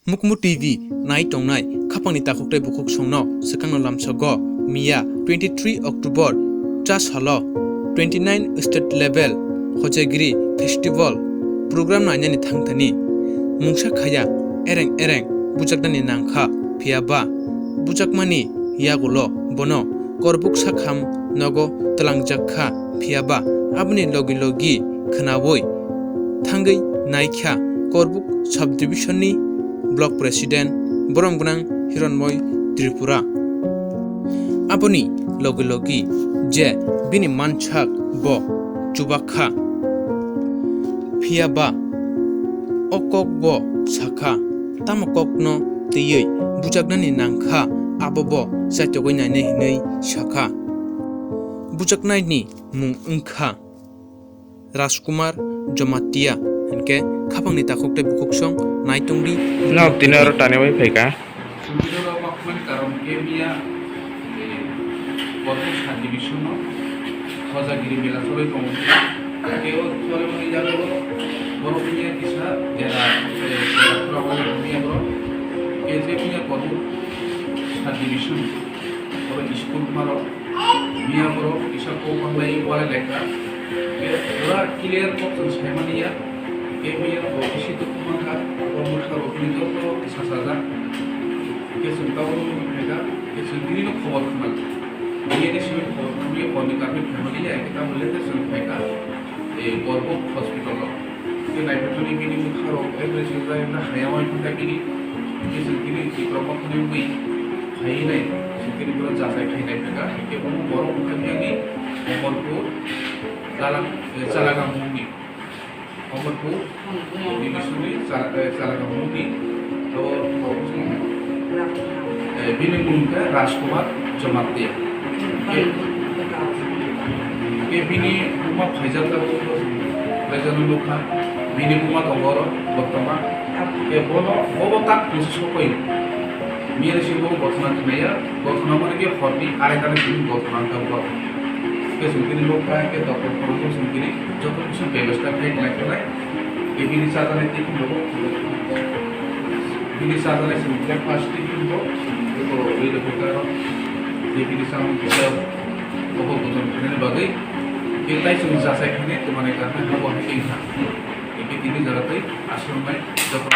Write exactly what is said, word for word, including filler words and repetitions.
Mukmu T V nai tongnai khapangni takhuk tei bukhuk songno swkangno lamsogo. Miya twenty three October cha salo twenty nine state level Hojagiri festival program nainani thangthani mungsa khaya ereng ereng bujaknani nangkha, phiya ba bujakmani yagulo bono Korbuk sakham nogo twlangjak kha, phiya ba aboni logi logi khwnaui thangwi naikha Korbuk subdivision ni block president borom gwnang Hironmoi Tripura. Aboni logi logi je bini mansak bo chubak kha, phiya ba o kok bo sakha, tamo kokno twiwi bujaknani nangkha, abo bo chaitogwi nainai hinwi sakha. Bujaknaini mung wngkha Rajkumar Jamatia, hinkhe khapangni takhuk tei bukhuk song nai tongdi. Nok tini oro taniwi phaikha. Sumidoro bakmani karon khe miya, eh, Korbuk subdivision-o Hojagiri mela choli tongo. Khe o choli mani jaga o borok miya kisa jera, eh, jera pura wale miya borok. Khe je miya Korbuk subdivision, oro school maro. Miya borok kisa kok manglai wale lekha. Khe pura clear kok chwng saimani ya. Khe miya bo bisi dukhu mankha, bo mwkha rokni joto kisa sajak. Khe chwng tabuk phaikha, khe chwng tinino khobor khna. Miya ni simi khobor khna, miya boni karwi phaimani ya, khe tabuk le khe chwng phaikha. E, Korbuk hospital-o. Tei naiphaimani bini mwkharok every single time na hayamai thangkha bini. Tei chwng bini chikrokma thani wngwi phaiwi nai, chwng bini borok jachai khai nai phaka. Hinkhe omo borok wngkha biyani Omorpur Chala-, e, Chalagang mungni. Omorpur division-ni Cha-, e, Chalagang mungni. Abo, abo, e, bini mung khe Rajkumar Jamatia. Khe bini buma phaijak tabuk phaijak nukha, bini buma tongo oro bortoma. Khe bono, bobo tak kisa sokoi. Miyani simi bobo gothona khnaiya, gothona mani khe horni arai tani simi gothona wngkha borok. Khe chwng tini nukha, khe doctor phano chwng tini joto kisa bebasta khe khlai khlai. Khe bini chajaknai tiffin rok, bini chajaknai chini breakfast tiffin rok, eko rwi rok khe aro, je bini chamung kisa, obo gothon khainani bagwi, khe tai chwng jachai khainai twmani karnai habo hai khe wngkha. Khe tini jaga tei aswrwngnai joto.